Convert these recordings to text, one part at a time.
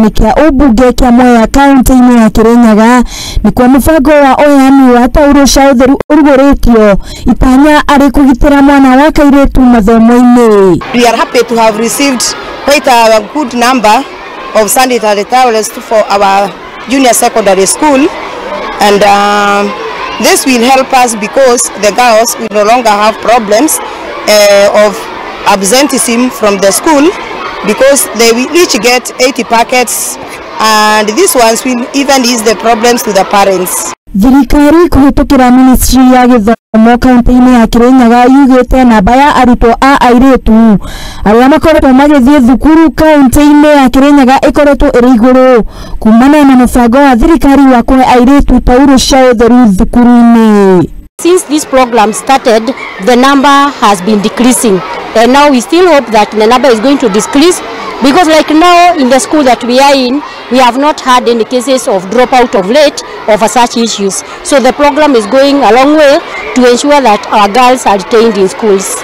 gĩcigo-inĩ kĩa ũmbunge kĩa Mwea kaunti-inĩ ya Kirinyaga nĩkuo mũbango wa ũheani wa taurũ cia ũtheru ũrugũrĩtio itanya arĩ kũgitĩra mwana wa kairĩtu mathomo-inĩ. We are happy to have received quite a good number of sanitary towels for our junior secondary school, and this will help us because the girls will no longer have problems of absenteeism from the school, because they will each get 80 packets, and these ones will even ease the problems to the parents. Thirikari kũhĩtũkĩra ministry ya gĩthomo kaunti-inĩ ya Kirinyaga yugĩte namba ya arutwo a airĩtu arĩa makoretwo magĩthiĩ thukuru kaunti-inĩ ya Kirinyaga ĩkoretwo ĩrĩ igũrũ kumana na mũbango wa thirikari wa kũhe airĩtu taurũ cia ũtheru thukuru-inĩ. Since this program started, the number has been decreasing, and now we still hope that the number is going to decrease, because like now in the school that we are in, we have not had any cases of dropout of late over such issues. So the program is going a long way to ensure that our girls are retained in schools.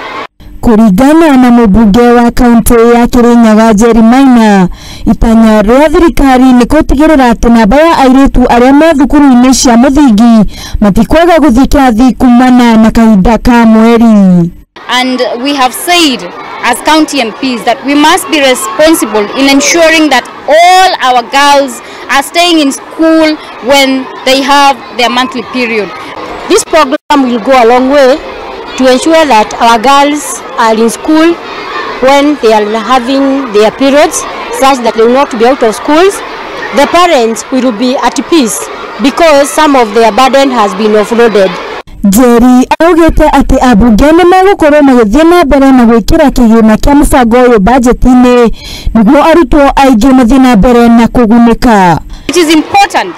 Kũringana na mũmbunge wa kaunti ya Kirinyaga Jerry Maina, itanya rĩa thirikari nĩ gũtigĩrĩra atĩ namba ya airĩtu arĩa me thukuru-inĩ cia mũthingi matikwaga gũthiĩ kĩrathi kumana na kahinda ka mweri. And we have said as county MPs that we must be responsible in ensuring that all our girls are staying in school when they have their monthly period. This program will go a long way to ensure that our girls are in school when they are having their periods, such that they will not be out of schools. The parents will be at peace because some of their burden has been offloaded. Jerry augĩte atĩ ambunge nĩ megũkorwo magĩthiĩ na mbere na gwĩkĩra kĩgĩna kĩa mũbango ũyũ bajeti-inĩ nĩguo arutwo aingĩ mathiĩ na mbere na kũgunĩka. It is important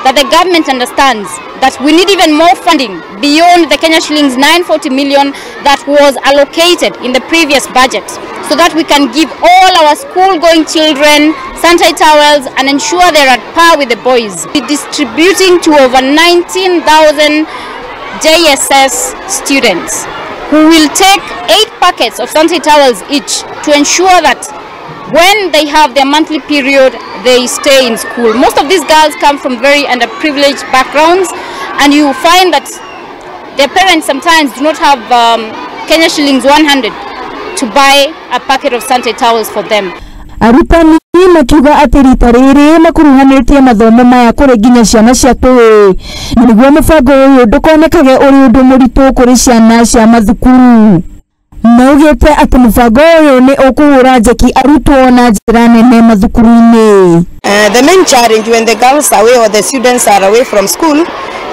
that the government understands that we need even more funding beyond the Kenya shillings 940 million that was allocated in the previous budget, so that we can give all our school-going children sanitary towels and ensure they're at par with the boys. We're distributing to over 19,000 JSS students who will take 8 packets of sanitary towels each to ensure that when they have their monthly period, they stay in school. Most of these girls come from very underprivileged backgrounds, and you find that their parents sometimes do not have Kenya shillings 100 to buy a packet of sanitary towels for them. Arutani makiuga atĩ rita rĩrĩ makuruhanĩtie mathomo maya kũrĩ nginya ciana cia tũĩ nĩguo mũbango ũyũ ndũkonekage ũrĩ ũndũ mũritũ kũrĩ ciana cia mathukuru. Maugĩte atĩ mũbango ũyũ nĩ ũkũhũra njeki arutwo na njĩra nene mathukuru-inĩ. The main challenge when the girls are away or the students are away from school,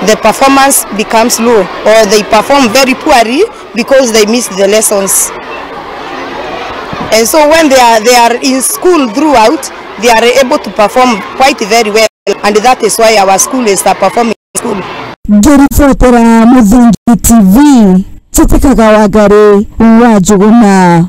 the performance becomes low, or they perform very poorly because they miss the lessons. And so when they are in school throughout, they are able to perform quite very well, and that is why our school is a performing school. Ngĩribotera Mũthingi TV, Njĩtĩkaga Wangari wa Njũgũna.